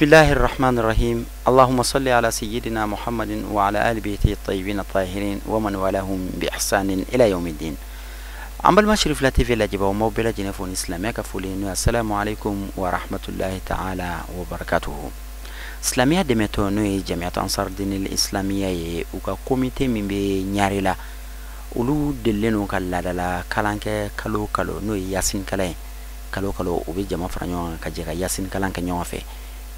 Bismillahir Rahmanir Rahim. Allahumma salli ala sayyidina Muhammadin wa ala ali baiti at-tayyibin at-tahirin wa man walahum bi ihsanin ila yawmiddin. An balima Sirifila TV lajɛbaaw, m'aw bɛɛ lajɛlen fo ni silamɛya ka foli n'o ye assalamu alaikum wa rahmatullahi ta'ala wa barakatuhu. Silamɛya dɛmɛtɔ n'o ye Jamiatu Ansar Dinil Islamiya ye, u ka komite min bɛ Ɲare la, olu delilen don ka laadala kalan kɛ kalo kalo, n'o ye Yasin kalan ye. Kalo kalo u bɛ jama fara ɲɔgɔn kan ka jɛ ka Yasin kalan kɛ ɲɔgɔn fɛ.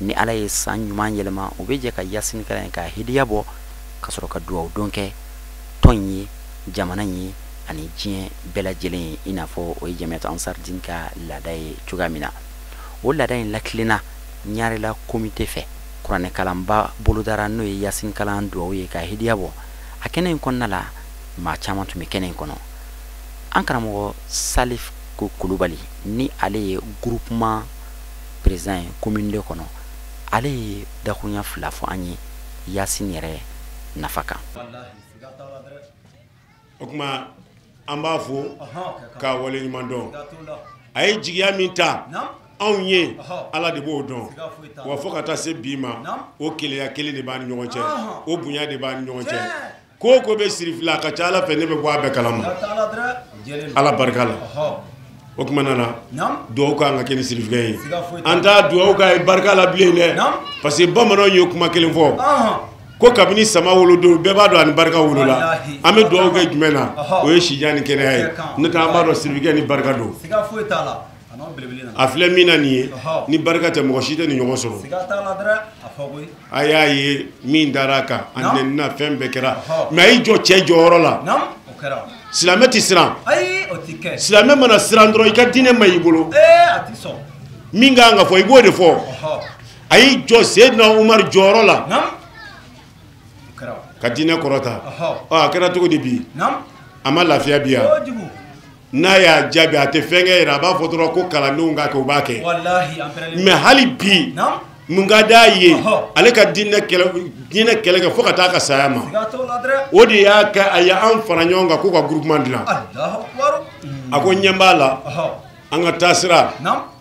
Ni Ala ye san ɲuman yɛlɛma, u bɛ jɛ ka Yasin kalan ka hidiya bɔ ka sɔrɔ ka dugawu don kɛ tɔn in ye, jamana in ye ani diɲɛ bɛɛ lajɛlen ye, i n'a fɔ o ye Jamiatu Ansar Din ka laada ye cogoya min na. O laada in latilenna Ɲarela komite fɛ. Kuranɛ kalanba bolodara n'o ye Yasin kalan dugawu ye ka hidiya bɔ. A kɛnɛ in kɔnɔna la, maa caman tun bɛ kɛnɛ in kɔnɔ. An karamɔgɔ Salif Kulubali, ni ale ye groupement président ye commune 2 kɔnɔ, ale ye dakurunya fila fɔ an ye Yasin yɛrɛ nafa kan. O tuma an b'a fo k'a waleɲuman dɔn. A ye jigiya min ta anw ye, Ala de b'o dɔn. Wa fo ka taa se bi ma, o keleya kelen de b'an ni ɲɔgɔn cɛ, o bonya de b'an ni ɲɔgɔn cɛ. Ko ko bɛ Sirifila, a ka ca Ala fɛ ne bɛ bɔ a bɛɛ kalama, Ala barika la. O tuma na dugawu kan ka kɛ ni Sirifikɛ ye. An t'a dugawu k'a ye barika la bilen dɛ, parce que bamananw ye kuma kelen fɔ ko kabini sama wolo don, bɛɛ b'a dɔn ani barika wolola. An bɛ dugawu kɛ jumɛn na? O ye sijan ni kɛnɛya ye. N'o tɛ an b'a dɔn Sirifikɛ ni barika don. A filɛ min na nin ye, ni barika tɛ mɔgɔ si tɛ nin ɲɔgɔn sɔrɔ. A y'a ye min dara a kan, a nɛnina, fɛn bɛɛ kɛra, mais a y'i jɔ cɛ jɔyɔrɔ la. Silamɛ tɛ siran. Silamɛ mana siran dɔrɔn, i ka diinɛ ma y'i bolo. Min ka kan ka fɔ, i b'o de fɔ. A y'i jɔ Seydina Umaru jɔyɔrɔ la ka diinɛ kɔrɔta. A kɛra cogo di bi? A ma lafiya bi yan. N'a y'a jaabi, a tɛ fɛn kɛ yɛrɛ, a b'a fɔ dɔrɔn ko kalandenw k'a kɛ, u b'a kɛ. Mais hali bi, mun ka d'a ye? Ale ka diinɛ kɛlɛ kɛ fo ka taa ka saya ma. O de y'a kɛ a ye an fara ɲɔgɔn kan k'u ka groupement dilan. A ko ɲɛ b'a la, an ka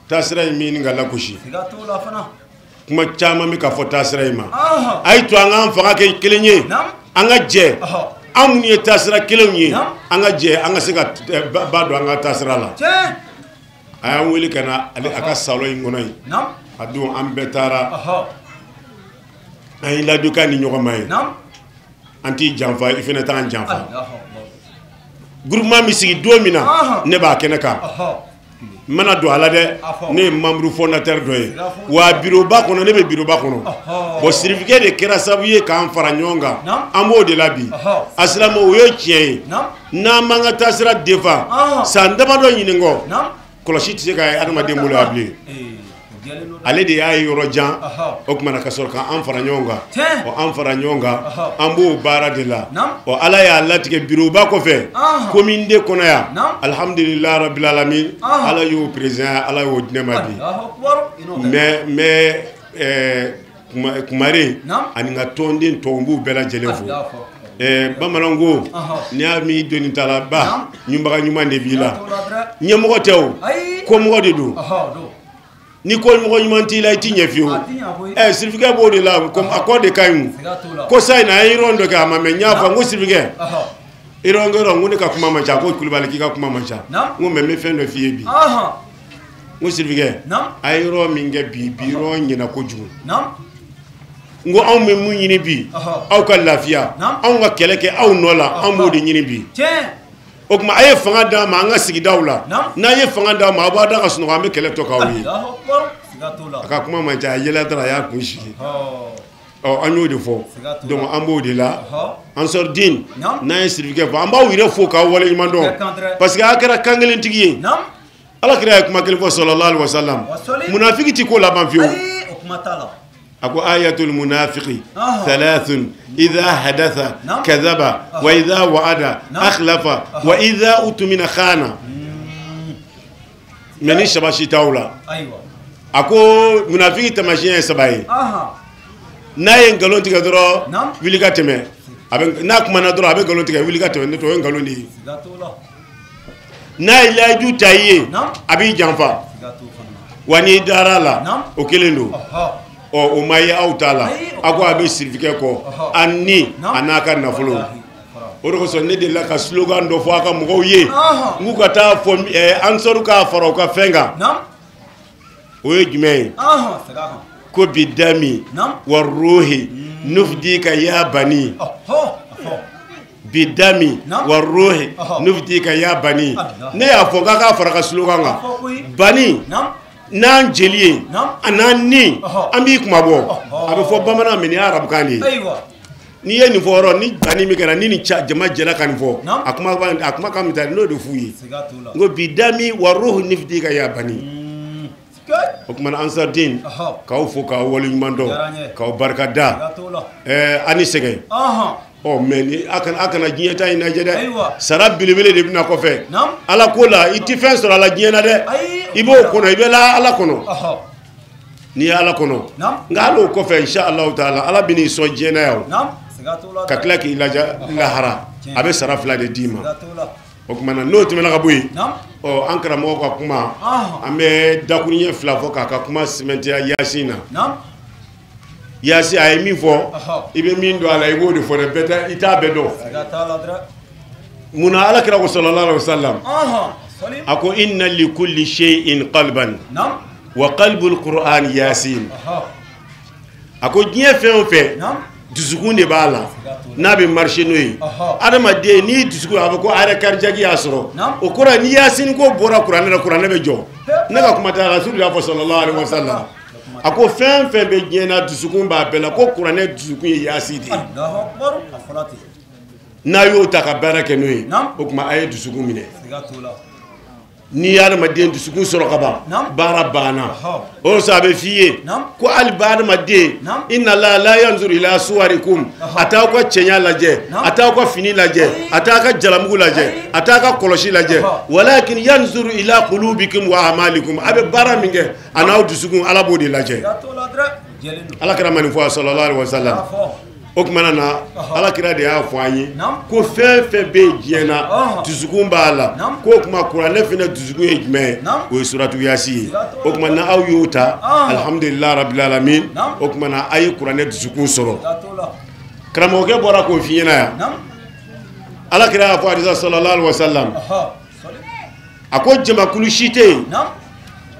taasira in min ka lagosi. Kuma caman bɛ ka fɔ taasira in ma. A ye to an k'an fanga kɛ kelen ye, an ka jɛ. An minnu ye taasira kelenw ye, an ka jɛ, an ka se ka ba don an ka taasira la. A y'an wele ka na ale a ka salon in kɔnɔ yen. A don an bɛɛ taara, an ye ladilikan ni ɲɔgɔn ma ye. An t'i janfa, i fana t'an janfa. Groupement bɛ sigi don min na, ne b'a kɛnɛ kan. N mana don a la dɛ, ne ye membre fondateur dɔ ye. Wa bureau ba kɔnɔ, ne bɛ bureau ba kɔnɔ. Bon, Sirifikɛ de kɛra sababu ye k'an fara ɲɔgɔn kan. An b'o de la bi. A silamɛ, o ye tiɲɛ ye. N'an m'an ka taasira defa, san damadɔ ɲini kɔ, kɔlɔsi tɛ se ka ye adamaden bolo yan bilen. Ale de y'a ye yɔrɔ jan. O tuma na ka sɔrɔ k'an fara ɲɔgɔn kan. Ɔ, an fara ɲɔgɔn kan, an b'o baara de la. Ɔ, Ala y'a latigɛ, bureau ba kɔfɛ, commune 2 kɔnɔ yan, alhamdulilayi rabil alamin, Ala y'o président, Ala y'o di ne ma bi. Mais n bɛ Kumare ani n ka tɔnden tɔw, n b'u bɛɛ lajɛlen fo. Bamananw ko n'i y'a min doni ta la ba ɲubaga ɲuman de b'i la. Ɲɛmɔgɔ tɛ o, komɔgɔ de don. Ni ko mɔgɔ ɲuman t'i la, i t'i ɲɛ fiyewu. Ɛ, Sirifikɛ b'o de la, a kɔ de ka ɲi. Ko sa in na, a ye yɔrɔ dɔ kɛ, a ma mɛn. N y'a fɔ n ko Sirifikɛ, yɔrɔ n ko ne ka kuma man ca. Ko Kulubali, k'i ka kuma man ca. N ko mais n bɛ fɛn dɔ f'i ye bi. N ko Sirifikɛ, a ye yɔrɔ min kɛ bi, bi yɔrɔ ɲɛna kojugu. N ko anw bɛ mun ɲini bi? Aw ka lafiya, anw ka kɛlɛ kɛ aw nɔ la, anw b'o de ɲini bi. O tuma a ye fanga d'an ma an ka sigidaw la. N'an ye fanga d'an ma, aw b'a da ka sunɔgɔ, an bɛ kɛlɛ tɔ k'aw ye. A ka kuma man ca, a yɛlɛ dɔrɔn, a y'a kun sigi. Ɔ, an y'o de fɔ. Donc an b'o de la, Ansar Din. N'an ye Sirifikɛ fɔ, an b'aw yɛrɛ fo k'aw waleɲuman dɔn, parce que a kɛra kan kelentigi ye. Ala kira ye kuma kelen fɔ, sallallahu alaihi wasallam, munafiki ti ko laban fiyewu. A ko ayatul munafiki thalathun idha hadatha kadhaba wa idha wa'ada akhlafa wa idha utumina khana. Mais ni saba si t'aw la. A ko munafiki taamasiyɛn ye saba ye. N'a ye nkalon tigɛ dɔrɔn, wuli ka tɛmɛ. A bɛ n'a kumana dɔrɔn, a bɛ nkalon tigɛ, wuli ka tɛmɛ, n'o tɛ o ye nkalon de ye. N'a ye layidu ta i ye, a b'i janfa. Wa n'i dara a la, o kelen don. Ɔ o ma ye aw ta la a ko a bɛ sirifikɛ kɔ a ni a n'a ka nafolo o de kosɔn ne delila ka slogan dɔ fɔ a ka mɔgɔw ye n k'u ka taa fɔ Ansaru k'a fara u ka fɛn kan o ye jumɛn ye ko bi dami wa ruhi nufdika ya bani bi dami wa ruhi nufdika ya bani ne y'a fɔ k'a k'a fara ka slogan kan bani n'an jeli ye a n'an ni an b'i kuma bɔ a bɛ fɔ bamanan mais nin ye arabukan de ye n'i ye nin fɔ yɔrɔ ni bani min kɛra ni nin jama jɛra ka nin fɔ a kuma kan bɛ taa n'o de f'u ye n ko bi dami wa ruhi nufdika ya bani o tuma Ansardine k'aw fo k'aw waleɲuman dɔn k'aw barika da a ni sɛgɛn ɔ mais ni a kana diɲɛ ta in lajɛ dɛ sara belebele de bɛna kɔfɛ ala ko la i tɛ fɛn sɔrɔ a la diɲɛ na dɛ i b'o kɔnɔ i bɛ la ala kɔnɔ n'i ye ala kɔnɔ nka hali o kɔfɛ insha Allahu taala ala bɛ n'i sɔn diɲɛ na yan ka tila k'i laja lahara a bɛ sara fila de d'i ma o tuma na n'o tɛmɛna ka bɔ yen ɔ an karamɔgɔ ka kuma an bɛ dakuruɲɛ fila fɔ k'a ka kuma sɛmɛntiya yasin na yasin a ye min fɔ i bɛ min dɔn a la i b'o de fɔ dɛ bɛɛ tɛ i t'a bɛɛ dɔn munna ala kira ko sallallahu alaihi wasallam a ko inna li kulli shay'in qalban wa qalbul qur'an yasin a ko diɲɛ fɛn o fɛn dusukun de b'a la n'a bɛ marché n'o ye adamaden n'i dusukun a bɛ ko arrêt cardiaque y'a sɔrɔ o kɔrɔ ni yasin ko bɔra kuranɛ la kuranɛ bɛ jɔ ne ka kuma tɛ rasulu y'a fɔ sallallahu alaihi wasallam a ko fɛn fɛn bɛ diɲɛ na dusukun b'a bɛɛ la ko kuranɛ dusukun ye yasin de ye n'a y'o ta ka baara kɛ n'o ye o tuma a ye dusukun minɛ n'i ye adamaden dusukun sɔrɔ ka ban baara banna o sa a bɛ f'i ye ko hali ba adamaden inna la la yanzuru ila suwarikum a t'aw ka cɛɲa lajɛ a t'aw ka fini lajɛ a t'aw ka jalamugu lajɛ a t'aw ka kɔlɔsi lajɛ walakin yanzuru ila qulubikum wa amalikum a bɛ baara min kɛ a n'aw dusukun ala b'o de lajɛ ala kira ma nin fɔ sallallahu alaihi wasallam o tuma na ala kira de y'a fɔ an ye ko fɛn fɛn bɛ yen diɲɛ na dusukun b'a la k'o tuma kuranɛ fana dusukun ye jumɛn ye o ye suratu yasin ye o tuma na aw y'o ta alihamudulilayi rabil alamin o tuma na a ye kuranɛ dusukun sɔrɔ karamɔgɔkɛ bɔra k'o f'i ɲɛna yan ala kira y'a fɔ hadisa sallallahu alaihi wasallam a ko jamakulu si tɛ yen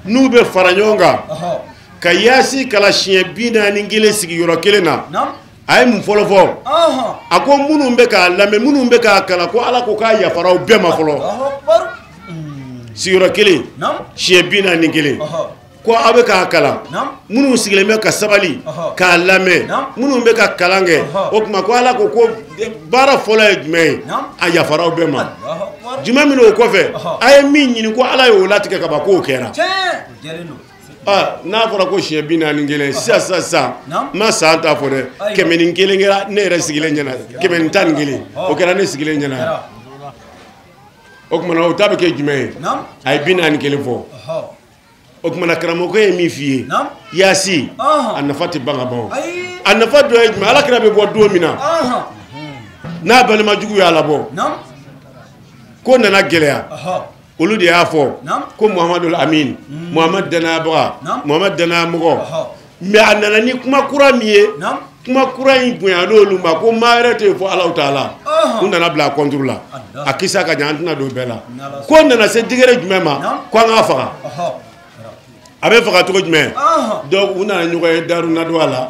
n'u bɛ fara ɲɔgɔn kan ka yasin kalan siɲɛ 41 sigiyɔrɔ kelen na a ye mun fɔlɔ fɔ a ko minnu bɛ k'a lamɛn minnu bɛ k'a kalan ko ala ko k'a yafara u bɛɛ ma fɔlɔ sigiyɔrɔ kelen siɲɛ 41 ko aw bɛ k'a kalan minnu sigilen bɛ ka sabali k'a lamɛn minnu bɛ ka kalan kɛ o tuma ko ala ko ko baara fɔlɔ ye jumɛn ye a yafara u bɛɛ ma jumɛn min o kɔfɛ a ye min ɲini ko ala y'o latigɛ ka ban k'o kɛra n'a fɔra ko siɲɛ 41 sisan sisan sisan n ma san ta fɔ dɛ 101 kɛra ne yɛrɛ sigilen ɲɛna 111 o kɛra ne sigilen ɲɛna o tuma na o ta bɛ kɛ jumɛn ye a ye 41 fɔ o tuma na karamɔgɔkɛ ye min f'i ye yasin a nafa tɛ ban ka ban a nafa dɔ ye jumɛn ala kira bɛ bɔ don min na n'a balimajugu y'a labɔ ko nana gɛlɛya olu de y'a fɔ ko Muhamadu Amin Muhamadu danayabaga Muhamadu danayamɔgɔ mais a nana ni kuma kura min ye kuma kura in bonyana olu ma ko maa wɛrɛ tɛ yen fo Alahu taala u nana bila a contre la a kisa ka jan an tɛna don bɛɛ la ko nana se degré jumɛn ma ko an k'a faga a bɛ faga cogo jumɛn donc u nana ɲɔgɔn ye Daru Naduwa la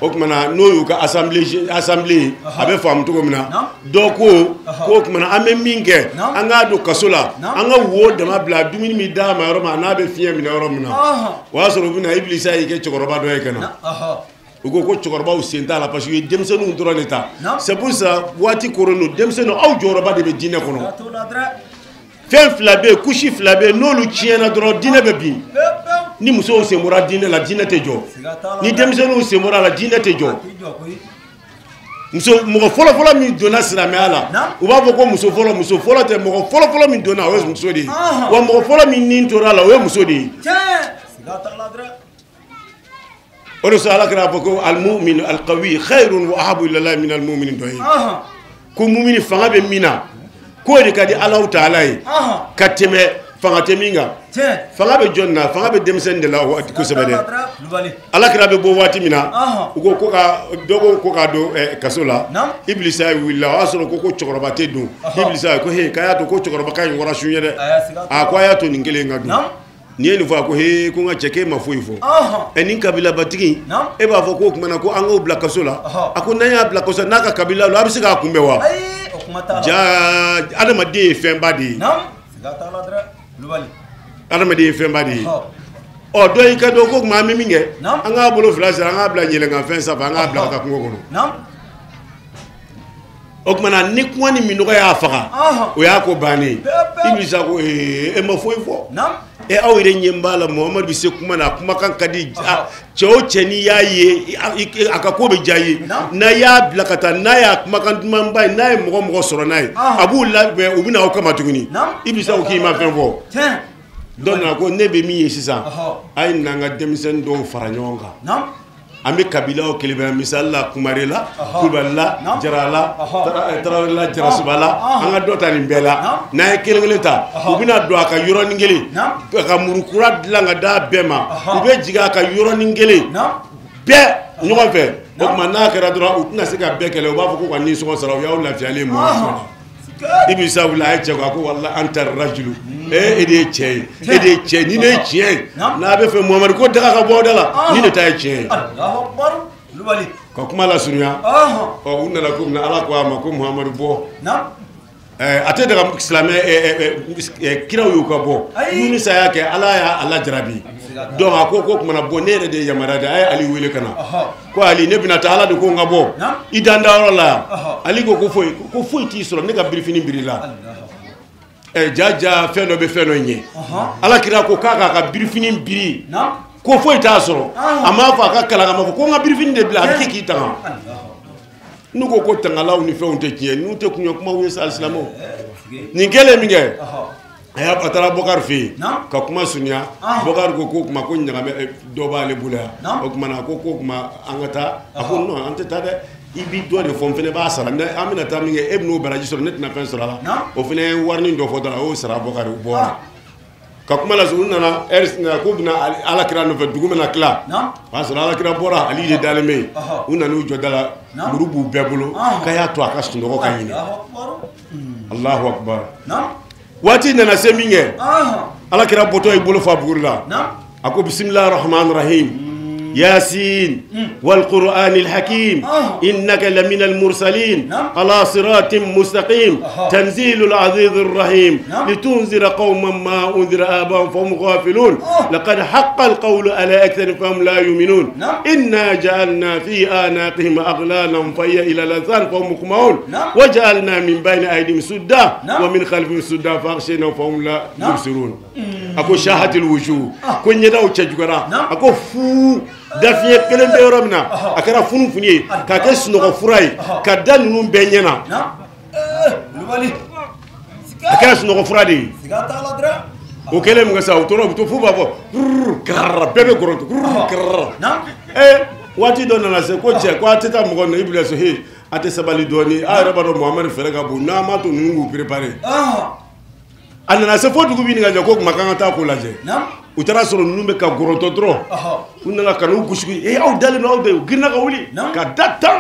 o tuma na n'o y'u ka assemblée ye a bɛ faamu cogo min na dɔ ko k'o tuma na an bɛ min kɛ an k'a don kaso la an ka wo dama bila dumuni min d'a ma yɔrɔ min a n'a bɛ fiɲɛ minɛ yɔrɔ min na o y'a sɔrɔ u bɛna Ibilisa y'i kɛ cɛkɔrɔba dɔ ye ka na u ko ko cɛkɔrɔbaw sen t'a la parce que u ye denmisɛnninw dɔrɔn de ta c'est pour ça waati koron don denmisɛnninw aw jɔyɔrɔba de bɛ diinɛ kɔnɔ fɛn fila bɛ yen kusi fila bɛ yen n'olu tiɲɛna dɔrɔn diinɛ bɛ bin ni musow sen bɔra diinɛ la diinɛ tɛ jɔ ni denmisɛnninw sen bɔra a la diinɛ tɛ jɔ muso mɔgɔ fɔlɔfɔlɔ min donna silamɛya la u b'a fɔ ko muso fɔlɔ tɛ mɔgɔ fɔlɔfɔlɔ min donna o ye muso de ye wa mɔgɔ fɔlɔ min ni tora a la o ye muso de ye o de sɔrɔ ala kira fɔ ko al-mu'min al-qawi khayrun wa ahabbu ila Allah min al-mu'min da'if ko mumini fanga bɛ min na k'o de ka di Alahu taala ye ka tɛmɛ Fanga tɛ min kan. Fanga bɛ jɔn na? Fanga bɛ denmisɛnnin de la kosɛbɛ dɛ. Ala kira bɛ bɔ waati min na, u ko ko ka dɔ ko k'a don kaso la. Ibilisa wulila, o y'a sɔrɔ ko cɛkɔrɔba tɛ don. Ibilisa ko he, k'a y'a to ko cɛkɔrɔba ka ɲi wara sun ye dɛ. A ko a y'a to nin kelen ka don. N'i ye nin fɔ, a ko he, ko n ka cɛ, k'e ma foyi fɔ. Ɛ nin kabilabatigi, e b'a fɔ k'o tuma na ko an k'o bila kaso la. A ko n'an y'a bila kaso la, n'a ka kabila la, a bɛ se k'a kunbɛn wa? Ja, adamaden ye fɛnba de ye. Adamaden ye fɛnba de ye. Ɔ dɔ y'i ka dɔn ko tuma an bɛ min kɛ, an k'a bolo fila siri, an k'a bila yɛlɛnkanfɛn sanfɛ, an k'a bila ka taa kungo kɔnɔ. O tuma na ni kuma ni minɔgɔ y'a faga, o y'a ko bannen ye. Ibilisa ko e ma foyi fɔ. E aw yɛrɛ ɲɛ b'a la, Muhamadu bɛ se kuma na, a kumakan ka di. Cɛ o cɛ n'i y'a ye, a ka ko bɛ diya i ye. N'a y'a bila ka taa, n'a y'a kumakan dumanba ye, n'a ye mɔgɔ mɔgɔ sɔrɔ n'a ye, a b'u labɛn, u bɛ na aw kama tuguni. Ibilisa ko k'i ma fɛn fɔ. Dɔ nana ko ne bɛ min ye sisan, a ye n'an ka denmisɛnnin dɔw fara ɲɔgɔn kan. An bɛ kabilaw kelen bɛ, misali la Kumare la, Kulubali la, Jara la, Tarawele la, Jarasuba la, an ka dɔ ta nin bɛɛ la. N'an ye kelen kelen ta, u bɛna don a ka yɔrɔnin kelen, ka muru kura dilan ka d'a bɛɛ ma, u bɛ jigin a ka yɔrɔnin kelen bɛɛ ɲɔgɔn fɛ. O tuma n'a kɛra dɔrɔn, u tɛna se ka bɛɛ kɛlɛ, u b'a fɔ ko ka nisɔngɔ sara, u y'aw lafiyalen mɔgɔ. Ibilisa wulila, a ye cɛ ko, a ko walahi anta rajulu, e de ye cɛ ye, e de ye cɛ, ni ne ye tiɲɛ ye, n'a bɛ fɛ Muhamadu ko daga ka bɔ aw da la, ni de ta ye tiɲɛ ye. Ka kuma lasurunya, ɔ u nana ko min na, Ala ko a ma ko Muhamadu bɔ. A tɛ daga silamɛ kiraw y'u ka bɔ. Yunisa y'a kɛ, Ala y'a lajarabi. Donc a ko kumana bɔ, ne yɛrɛ de ye yamaruya di, a ye Ali wele ka na. Ko Ali, ne bɛna taa, Ala de ko n ka bɔ. I dan dayɔrɔ la yan. Ali ko ko foyi t'i sɔrɔ, ne ka birifini biri la. Ja fɛn dɔ bɛ fɛn dɔ ɲɛ. Ala kira ko k'a k'a ka birifini biri. Ko foyi t'a sɔrɔ. A m'a fɔ a ka kalan, a m'a fɔ ko n ka birifini de bila, a bɛ k'i tanga. N'u ko ko tangalaw ni fɛnw tɛ tiɲɛ, n'u tɛ kunɲɛ kumaw ye sa, alisilamɛw. Nin kɛlen min kɛ, a taara Bɔkari fɛ yen ka kuma surunya. Bɔkari ko k'o tuma ko ɲagamɛ dɔ b'ale bolo yan. O tuma na a ko k'o tuma an ka taa. A ko non, an tɛ taa dɛ. I bi dɔ de fɔ, n fana b'a sara. An bɛna taa min kɛ, e bɛn'o baraji sɔrɔ, ne tɛna fɛn sɔrɔ a la. O fana ye warinin dɔ fɔ dɔrɔn, a y'o sara Bɔkari, u bɔra. Ka kuma lase, u nana ɛri k'u bɛna Ala kira nɔfɛ, dugu bɛna tila. O y'a sɔrɔ Ala kira bɔra, Ali de dalen bɛ yen. U nana u jɔ da la, muru b'u bɛɛ bolo, k'a y'a to a ka sunɔgɔ ka ɲinɛ. Alahu akibaru. Waati nana se min kɛ, Ala kira bɔtɔ y'i bolo fa buguri la. A ko bisimilahi rahmani rahim. ياسين والقرآن الحكيم إنك لمن المرسلين على صراط مستقيم تنزيل العزيز الرحيم لتنذر قوما ما أنذر آباؤهم فهم غافلون لقد حق القول على أكثر فهم لا يؤمنون إنا جعلنا في آناقهم أغلالا فهي إلى الأذان فهم مقمحون وجعلنا من بين أيديهم سدا ومن خلفهم سدا فأغشيناهم فهم لا يبصرون. أكو شاهت الوجوه كن يدعو تشجرا أكو فو dafiɲɛ kelen bɛ yɔrɔ min na, a kɛra funufunu ye, k'a kɛ sunɔgɔ fura ye, ka da ninnu bɛɛ ɲɛna. A kɛra sunɔgɔ fura de ye. O kɛlen min kɛ sa, u tora u bɛ to f'u b'a fɔ karara, bɛɛ bɛ gɔrɔntɔ karara. Waati dɔ nana se ko cɛ ko a tɛ taa mɔgɔ nɔ, i bila so, he a tɛ sabali dɔɔni, a yɛrɛ b'a dɔn Muhamadu fɛɛrɛ ka bon, n'a m'a to ninnu k'u préparer. A nana se fo dugu bɛ ɲini ka jɔ ko kuma k'an ka taa ko lajɛ. U taara sɔrɔ ninnu bɛ ka gɔrɔntɔ dɔrɔn. U nana ka n'u gosi, e aw dalen don, aw de, u girinna ka wuli ka da tan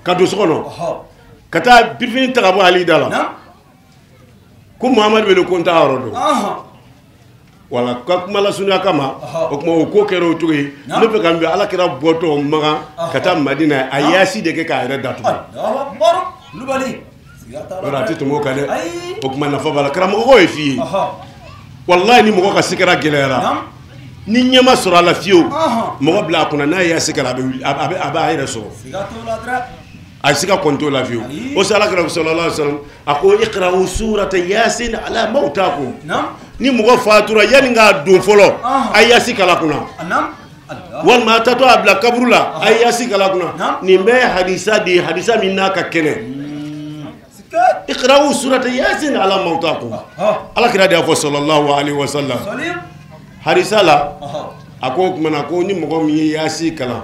ka don so kɔnɔ ka taa birifini ta ka bɔ Ali da la. Ko Muhamadu bɛ ko n t'a yɔrɔ dɔn. Wala ka kuma lasurunya kama, o tuma o ko kɛra o cogo ye. Ne fɛ ka n bɛ Ala kira bɔtɔ Makan ka taa Madina, a yaasi de kɛ k'a yɛrɛ datugu. O a tɛ tɛmɛ o kan dɛ. O tuma nafa b'a la. Karamɔgɔ ye f'i ye. Walahi ni mɔgɔ ka se kɛra gɛlɛyara, ni ɲɛ ma sɔrɔ a la fiyewu, mɔgɔ bila a kunna n'a y'a se kɛra, a b'a yɛrɛ sɔrɔ. A se ka kɔn t'o la fiyewu. O sa Ala kira sallallahu alaihi wasallam a ko iqra'u surata yasin ala mawtakum. Ni mɔgɔ fatura yanni k'a don fɔlɔ, a yasi kala kunna. Walima a tatɔ a bila kaburu la, a yasi kala kunna. Nin bɛɛ ye hadisa de ye, hadisa min n'a ka kɛnɛ. Iqra'u surata yasin ala mawtakum. Ala kira de y'a fɔ sallallahu alaihi wasallam. Hadisa la, a ko o tuma na ko ni mɔgɔ min ye yasi kalan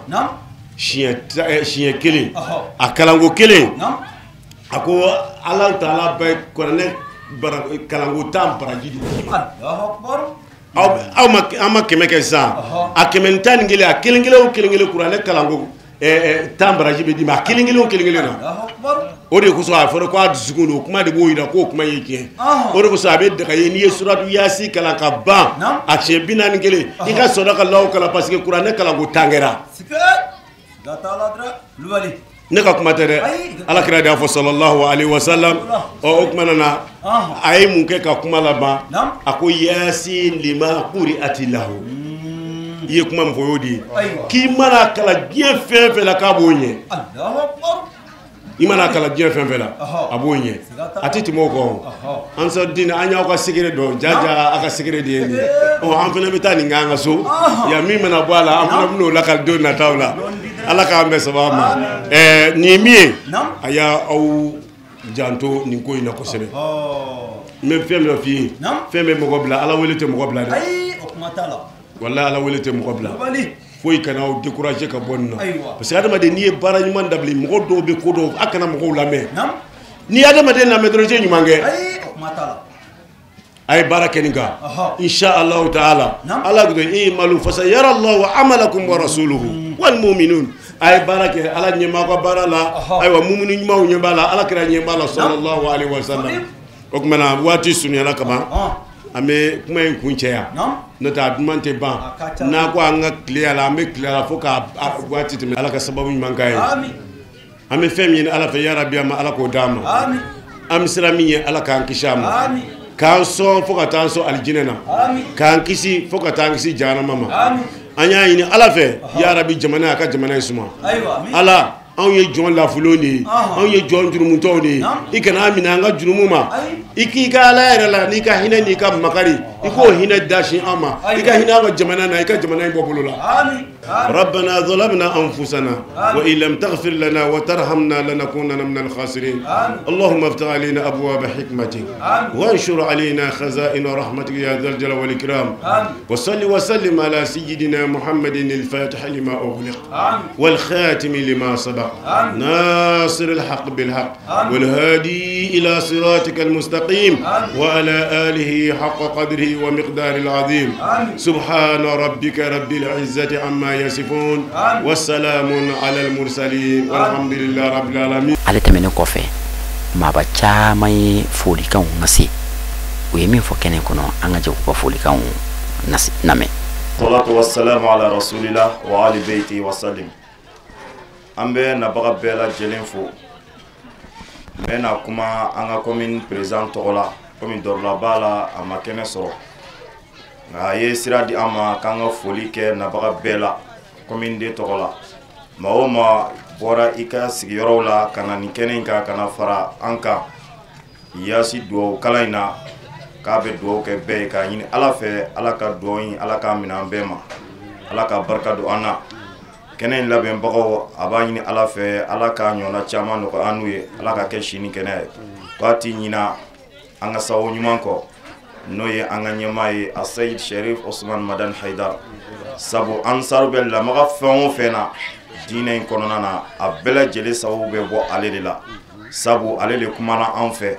siɲɛ kelen, a kalanko kelen, a ko Ala taala bɛ kuranɛ kalanko 10 baraji di ma. Aw ma an ma 100 kɛ sisan a 111 a kelen kelen o kelen kelen kuranɛ kalanko 10 baraji bɛ d'i ma a kelen kelen o kelen kelen na. O de kosɔn a fɔra ko a dusukun don o kuma de b'o jira k'o kuma ye tiɲɛ. O de kosɔn a bɛ daga ye n'i ye suratu yaasi kalan ka ban a siɲɛ 41 i ka sɔrɔ ka law kalan parce que kuranɛ kalanko 10 kɛra. Ne ka kuma tɛ dɛ, ala kira de y'a fɔ sallallahu alaihi wa sallam. Ɔ o kuma nana a ye mun kɛ ka kuma laban, a ko yaasi lima quri'ati lahu. I ye kuma min fɔ o y'o de ye, k'i mana kalan diɲɛ fɛn fɛn la k'a b'o ɲɛ. I mana kalan diɲɛ fɛn fɛn la a b'o ɲɛ, a tɛ tɛmɛ o kan. Ansar-Dine an y'aw ka secret dɔn, jaja a ka secret de ye nin ye. Ɔ an fana bɛ taa nin k'an ka so yan, min mana bɔ a la an fana bɛn'o lakali don nataw la. Ala k'an bɛn sababa ma. Nin ye min ye, a y'aw janto nin ko in na kosɛbɛ. N bɛ fɛn dɔ f'i ye, fɛn bɛ mɔgɔ bila, ala wele tɛ mɔgɔ bila dɛ. Walahi ala wele tɛ mɔgɔ bila. Foyi kana aw décourager ka bɔ nin na. Parce que adamaden n'i ye baara ɲuman dabila, mɔgɔ dɔw bɛ ko dɔw, a kana mɔgɔw lamɛn. N'i ye adamaden lamɛn dɔrɔn i tɛ ɲuman kɛ. A ye baara kɛ nin kan. Insha Allahu ta'ala. Ala ko i'malu fasayara Allahu amalakum wa rasuluhu wal mu'minun. A ye baara kɛ, ala ɲɛ b'aw ka baara la. Ayiwa mumini ɲumanw ɲɛ b'a la, ala kira ɲɛ b'a la sallallahu alaihi wa sallam. O tuma na waati surunyana kaban. An bɛ kuma in kun cɛ yan, n'o tɛ a duman tɛ ban. N'a ko an ka tile a la, an bɛ tile a la fo k'a waati tɛmɛ. Ala ka sababu ɲuman k'a ye. An bɛ fɛn min ɲini ala fɛ yarabi a ma, ala k'o d'an ma. An bɛ siran min ye, ala k'an kisi a ma. K'an sɔn fo ka taa an sɔn alijinɛ na. K'an kisi fo ka taa an kisi jahanama ma. An y'a ɲini ala fɛ yarabi jamana a ka jamana in suma. Ala, anw ye jɔn lafulenw de ye, anw ye jɔn jurumutɔw de ye. I kana an minɛ an ka jurumu ma. I k'i ka ala yɛrɛ la n'i ka hinɛ n'i ka makari, i k'o hinɛ dasi an ma. I ka hinɛ an ka jamana na, i ka jamana in bɔ bolo la. ربنا ظلمنا أنفسنا وإن لم تغفر لنا وترحمنا لنكونن من الخاسرين. اللهم افتح علينا أبواب حكمتك وانشر علينا خزائن رحمتك يا ذا الجلال والإكرام. وصل وسلم على سيدنا محمد الفاتح لما أغلق والخاتم لما سبق ناصر الحق بالحق والهادي إلى صراطك المستقيم وعلى آله حق قدره ومقدار العظيم. سبحان ربك رب العزة عما يصفون والسلام على المرسلين والحمد لله رب العالمين. Ale tɛmɛnen kɔfɛ, maaba caman ye folikanw nase, u ye min fɔ kɛnɛ kɔnɔ, an ka jɛ k'u ka folikanw lamɛn. Salatu wassalamu ala rasulillah wa ali baiti wa sallim. An bɛ nabaga bɛɛ lajɛlen fo. N bɛ na kuma an ka commune président tɔgɔ la, komi Dɔrɔla b'a la, a ma kɛnɛ sɔrɔ, nka a ye sira di an ma k'an ka foli kɛ nabaga bɛɛ la commune de tɔgɔ la. Maa o maa bɔra i ka sigiyɔrɔw la ka na nin kɛnɛ in kan, ka na fara an kan yaasi duwawu kalan in na, k'a bɛ duwawu kɛ bɛɛ ye, k'a ɲini ala fɛ ala ka duwawu in ala k'a minɛ an bɛɛ ma, ala ka barika don an na. Kɛnɛ in labɛnbagaw, a b'a ɲini ala fɛ ala k'a ɲɔgɔnna caman nɔgɔya an n'u ye, ala ka kɛ si ni kɛnɛya ye. K'a ti ɲina an ka sababu ɲuman kɔ, n'o ye an ka ɲɛmaa ye a Seyid Sherif Osman Madan Haidar. Sabu ansaru bɛ lamaga fɛn o fɛn na diinɛ in kɔnɔna na, a bɛɛ lajɛlen sababu bɛ bɔ ale de la. Sabu ale de kumana an fɛ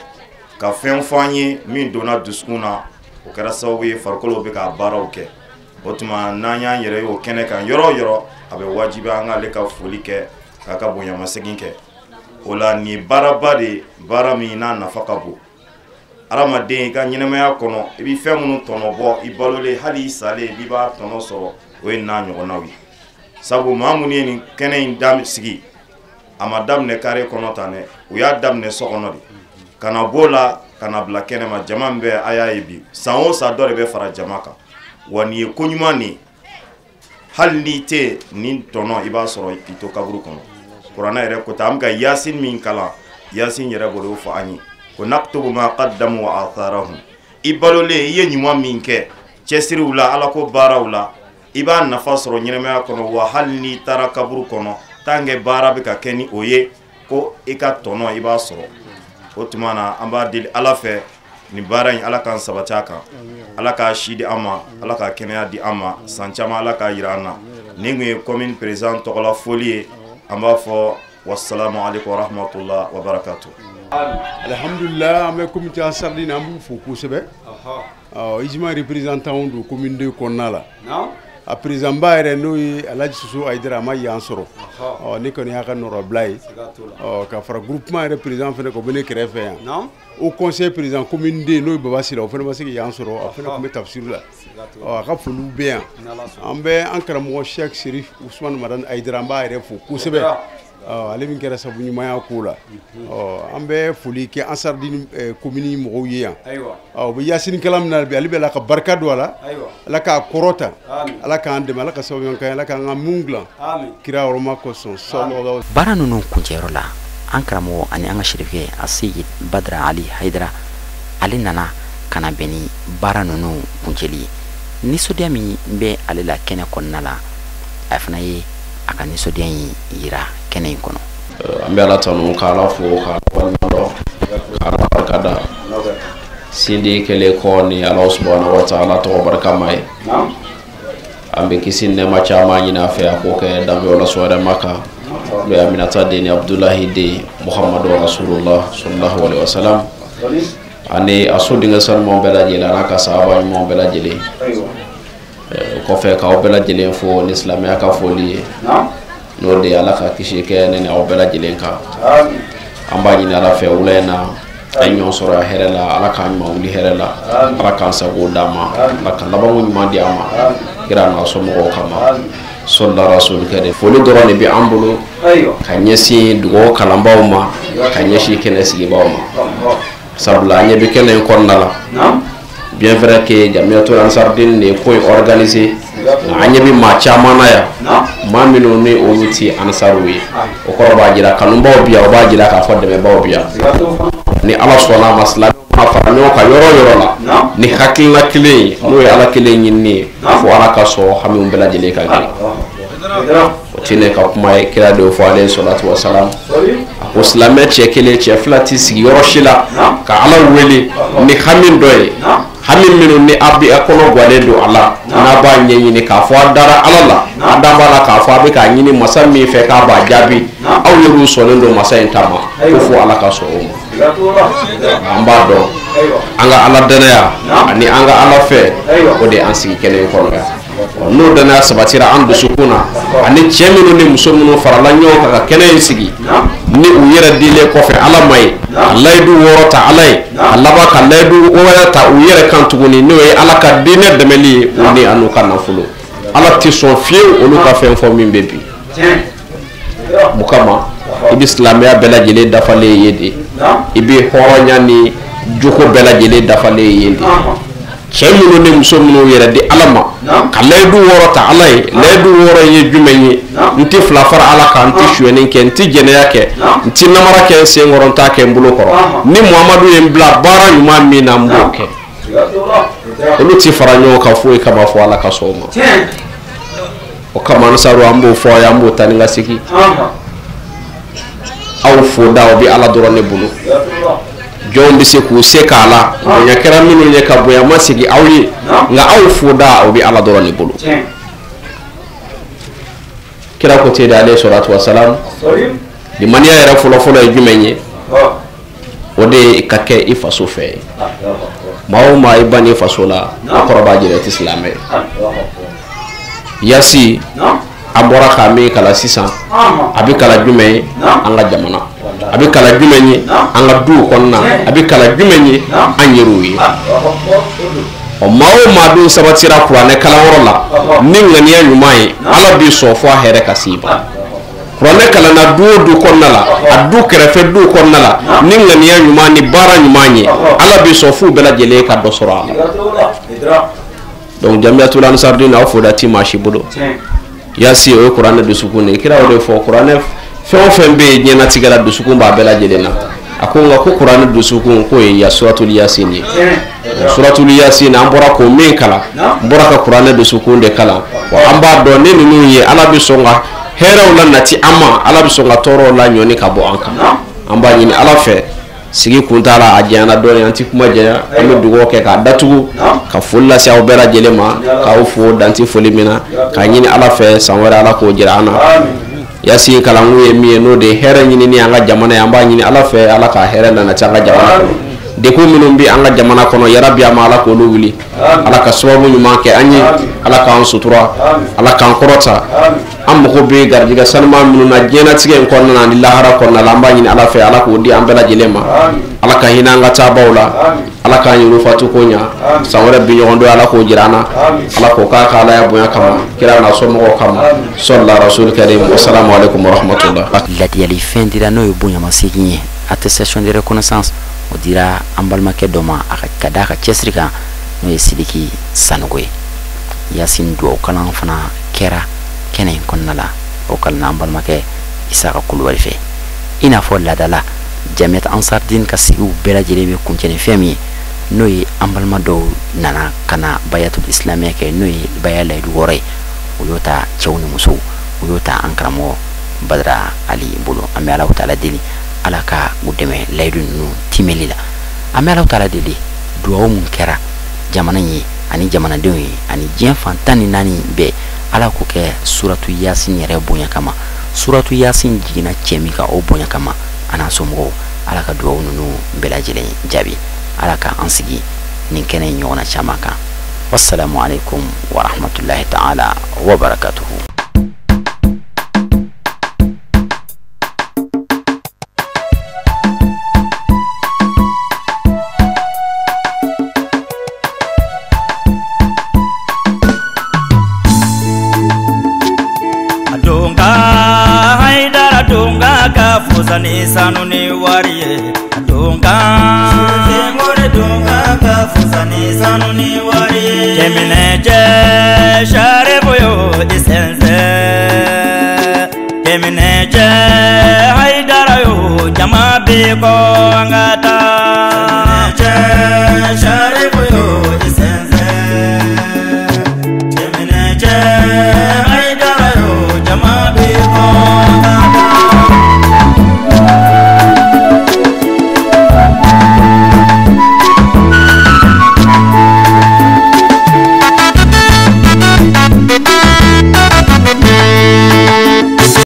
ka fɛn fɔ an ye min donna dusukun na, o kɛra sababu ye farikolo bɛ ka baaraw kɛ. O tuma n'an y'an yɛrɛ ye o kɛnɛ kan yɔrɔ o yɔrɔ, a bɛ wajibi an k'ale ka foli kɛ k'a ka bonyamasegin kɛ. O la nin baaraba de, baara min n'a nafa ka bon adamaden i ka ɲɛnɛmaya kɔnɔ, i bɛ fɛn minnu tɔnɔ bɔ i balolen, hali i salen i b'a tɔnɔ sɔrɔ, o ye n'a ɲɔgɔnnaw ye. Sabu maa minnu ye nin kɛnɛ in sigi, a ma daminɛ kare kɔnɔ tan dɛ, u y'a daminɛ so kɔnɔ de, ka na b'o la ka na bila kɛnɛ ma. Jama min bɛ a y'a ye bi, san o san dɔ de bɛ fara jama kan. Wa nin ye ko ɲuman de ye, hali n'i tɛ nin tɔnɔ i b'a sɔrɔ k'i to kaburu kɔnɔ. Kuranɛ yɛrɛ ko ten, an bɛ ka yasin min kalan, yasin yɛrɛ b'o fɔ an ye ko naktubu ma qaddamu wa atharahum. I balolen i ye ɲuman min kɛ cɛsiriw la, ala ko baaraw la, i b'a nafa sɔrɔ ɲɛnɛmaya kɔnɔ. Wa hali n'i taara kaburu kɔnɔ, tant que baara bɛ ka kɛ ni o ye, ko i ka tɔnɔ i b'a sɔrɔ. O tuma na an b'a deli ala fɛ nin baara in ala k'an sabati a kan, ala k'a si di an ma, ala k'a kɛnɛya di an ma, san caman ala k'a yira an na. Nin kun ye commune président tɔgɔla foli ye. An b'a fɔ wassalamu alaikum warahmatullahi wabarakatuh. Alhamdulillah, an bɛ comité Ansardine an b'u fo kosɛbɛ. Ɔ IJMA représentant don commune 2 kɔnɔna la. A président ba yɛrɛ n'o ye Alhaji Soso Hayidara, a ma yan sɔrɔ. Ɔ ne kɔni y'a ka nɔrɔbila ye. Ɔ ka fara groupement yɛrɛ président fana kan, o bɛ ne kɛrɛfɛ yan. Au conseil président commune 2 n'o ye Baba Sira, o fana ma se ka yan sɔrɔ, a fana tun bɛ tafsir la. Ɔ a ka foliw bɛ yan. An bɛ an karamɔgɔ Cheikh Serif Ousmane Madani Hayidara, an b'a yɛrɛ fo kosɛbɛ. Ale min kɛra sabu ɲumanya ko la. Ɔ an bɛ foli kɛ Ansardine commune mɔgɔw ye yan. Ɔ u bɛ Yasini kalan min na bi, ale bɛ Ala ka barika don a la. Ala k'a kɔrɔta. Ala k'an dɛmɛ, Ala ka sababu ɲuman k'an ye, Ala k'an ka mun dilan. Kira hɔrɔma kosɔn. Baara ninnu kuncɛyɔrɔ la, an karamɔgɔ ani an ka sirifɛ a Seyid Badara Ali Hayidara, ale nana ka na bɛn ni baara ninnu kuncɛli ye. Nisɔndiya min bɛ ale la kɛnɛ kɔnɔna la, a fana ye a ka nisɔndiya in yira kɛnɛ in kɔnɔ. An bɛ Ala tanu, ka Ala fo, ka Ala waleɲuman dɔn, ka Ala barika da. Sindi kɛlen kɔ ni Ala subahana wa taala tɔgɔ barikama ye, an bɛ kisi nɛɛma caman ɲini a fɛ, a k'o kɛ danfɛnw la sɔrɔma kan, n'o ye Aminata den ni Abudulayi den Muhamadu Rasulullah sallallahu alaihi wasallam, ani a so denkɛ sanumanw bɛɛ lajɛlen, a n'a ka sahaba ɲumanw bɛɛ lajɛlen. O kɔfɛ, k'aw bɛɛ lajɛlen fo ni silamɛya ka foli ye, n'o de ye Ala ka kisi kɛ ne ni aw bɛɛ lajɛlen kan. An b'a ɲini Ala fɛ, wula in na an ye ɲɔgɔn sɔrɔ hɛrɛ la, Ala k'an ɲuman wuli hɛrɛ la, Ala k'an sago d'an ma, Ala ka labanko ɲuman di an ma, kira n'a somɔgɔw kama sɔlila rasul kɛ. Foli dɔrɔn de bɛ an bolo ka ɲɛsin dugawu kalanbaw ma, ka ɲɛsin kɛnɛ sigibaaw ma, sabula an ɲɛ bɛ kɛnɛ in kɔnɔna la. Bien vrai que Jamiyatul Ansardine de ye ko in organisé, nka an ɲɛ bɛ maa caman na yan, maa minnu ni olu ti ansaruw ye. O kɔrɔ b'a jira kanubaw bi yan, o b'a jira k'a fɔ dɛmɛbaw bi yan. Ni Ala sɔnna a ma, silamɛw mana fara ɲɔgɔn kan yɔrɔ o yɔrɔ la ni hakilina kelen ye, n'o ye Ala kelen ɲinini ye, fo Ala ka sɔn hamiw bɛɛ lajɛlen ka girin. O tɛ ne ka kuma ye, kira de y'o fɔ alayhi salatu wa salam. A ko silamɛ cɛ kelen, cɛ fila tɛ sigi yɔrɔ si la ka Ala wele ni hami dɔ ye, hami minnu ni a bɛ a kɔnɔ guwanen don a la, n'a b'a ɲɛɲini k'a fɔ a dara Ala la, a da b'a la k'a fɔ a bɛ k'a ɲini masa min fɛ k'a b'a jaabi, aw yɛrɛw sɔnnen don masa in ta ma, ko fo Ala ka sɔn o ma. An b'a dɔn an ka Ala danaya ani an ka Ala fɛ, o de y'an sigi kɛnɛ in kɔnɔ yan. N'o danaya sabatira an dusukun na, ani cɛ minnu ni muso minnu farala ɲɔgɔn kan ka kɛnɛ in sigi, ni u yɛrɛ dilen kɔfɛ Ala ma ye, ka layidu wɔɔrɔ ta Ala ye, ka laban ka layidu wɔɔrɔ ta u yɛrɛ kan tuguni, n'o ye Ala ka diinɛ dɛmɛli ye, u ni a n'u ka nafolo. Ala tɛ sɔn fiyewu olu ka fɛn fɔ min bɛ bi. Mun kama? I bɛ silamɛya bɛɛ lajɛlen dafalen ye de, i bɛ hɔrɔnya ni jogo bɛɛ lajɛlen dafalen ye de. Cɛ minnu ni muso minnu yɛrɛ di Ala ma, ka layidu wɔɔrɔ ta Ala ye, layidu wɔɔrɔ ye jumɛn ye? N tɛ fila fara Ala kan, n tɛ sonyɛni kɛ, n tɛ jɛnɛya kɛ, n tɛ namara kɛ n sen kɔrɔ, n t'a kɛ n bolo kɔrɔ. Ni Muhamadu ye n bila baara ɲuman min na, n b'o kɛ. Olu tɛ fara ɲɔgɔn kan foyi kama fo Ala ka sɔn o ma. O kama ansaru, an b'o fɔ aw ye, an b'o taa ni ka segin. Aw foda o bɛ Ala dɔrɔn de bolo. Jɔnw bɛ se k'u se k'a la, bonya kɛra minnu ye ka bonya ma sigi aw ye, nka aw foda o bɛ Ala dɔrɔn de bolo. Kira ko ten de alayhi salatu wa salam. Limaniya yɛrɛ fɔlɔfɔlɔ ye jumɛn ye? O de ye ka kɛ i faso fɛ ye. Maa o maa i ban i faso la, o kɔrɔ b'a jira i tɛ silamɛ ye. Yasi an bɔra k'a min kalan sisan, a bɛ kalan jumɛn ye an ka jamana, a bɛ kalan jumɛn ye an ka duw kɔnɔna, a bɛ kalan jumɛn ye an yɛrɛw ye. Ɔ maa o maa dun sabatira kuranɛ kalanyɔrɔ la ni ŋaniya ɲuman ye, Ala b'i sɔn fo a hɛrɛ ka s'i ma. Kuranɛ kalanna du o du kɔnɔna la, a du kɛrɛfɛ du kɔnɔna la, ni ŋaniya ɲuman ni baara ɲuman ye, Ala b'i sɔn f'u bɛɛ lajɛlen ka dɔ sɔrɔ a la. Donc Jamiyatul Ansardine, aw foda ti maa si bolo. Yasi o ye kuranɛ dusukun de ye. Kira o de fɔ, kuranɛ fɛn o fɛn bɛ yen diɲɛlatigɛ la, dusukun b'a bɛɛ lajɛlen na. A ko nka ko kuranɛ dusukun k'o ye ya suratul yasin ye. Suratul yasin an bɔra k'o min kalan, n bɔra ka kuranɛ dusukun de kalan. Wa an b'a dɔn ni ninnu ye, Ala bɛ sɔn ka hɛrɛw la nati an ma, Ala bɛ sɔn ka tɔɔrɔw la ɲɔni ka bɔ an kan. An b'a ɲini Ala fɛ, sigi kun t'a la, a janyana dɔɔnin, an ti kuma janya, an bɛ dugawu kɛ k'a datugu, ka foli lase aw bɛɛ lajɛlen ma, k'aw fo danti foli min na, k'a ɲini Ala fɛ san wɛrɛ Ala k'o jira an na. Yasin kalangu ye min ye n'o de ye hɛrɛ ɲinini an ka jamana ye, an b'a ɲini Ala fɛ Ala ka hɛrɛ nana ci an ka jamana kɔnɔ. Degun minnu bɛ an ka jamana kɔnɔ yarabi a ma Ala k'olu wuli, Ala ka sababu ɲuman kɛ an ye, Ala k'an sutura, Ala k'an kɔrɔta. An mago bɛ garijɛgɛ sanuman minnu na diɲɛlatigɛ in kɔnɔna na ani lahara kɔnɔna la, an b'a ɲini Ala fɛ Ala k'o di an bɛɛ lajɛlen ma. Ala ka hinɛ an ka taabaw la, Ala k'an yɛrɛ fatu ko ɲa, san wɛrɛ bi ɲɔgɔn don Ala k'o jira an na, Ala k'o k'a ka Alaya bonya kama, kira n'a somɔgɔw kama, sɔlila rasul karim, wasalamu alaikum warahmatullah. Ladiyali fɛn dira n'o ye bonyamasegin ye, attestation de reconnaissance, o dira an balimakɛ dɔ ma a ka d'a ka cɛsiri kan, n'o ye Sidiki Sanogo ye. Yasin duwawu kalan fana kɛra kɛnɛ in kɔnɔna la, o kalanna an balimakɛ Isaka Kulubali fɛ. I n'a fɔ laadala Jamiat Ansardin ka sigiw bɛɛ lajɛlen bɛ kuncɛ ni fɛn min ye, n'o ye an balima dɔw nana ka na bayatul islamiya kɛ, n'o ye baya layidu wɔɔrɔ ye, o y'o ta cɛw ni musow, o y'o ta an karamɔgɔ Badara Ali bolo. An bɛ Alahu taala deli Ala ka u dɛmɛ layidu ninnu timɛli la. An bɛ Alahu taala deli duwawu mun kɛra jamana in ye ani jamanadenw ye ani diɲɛ fan 14 bɛɛ, Ala k'o kɛ suratu Yasin yɛrɛ bonya kama. Suratu Yasin jiginna cɛ min kan o bonya kama, a n'a somɔgɔw, Ala ka duwawu ninnu bɛɛ lajɛlen jaabi. Ala ka an sigi nin kɛnɛ in ɲɔgɔnna caman kan. Wassalamu alaikum warahmatullahi ta'ala wa barakatuhu. Ni sanu ni wari ye donka sengore donka ka fusa ni sanu ni wari ye kemine je share boyo isense kemine je haidara yo jama be ko angata je share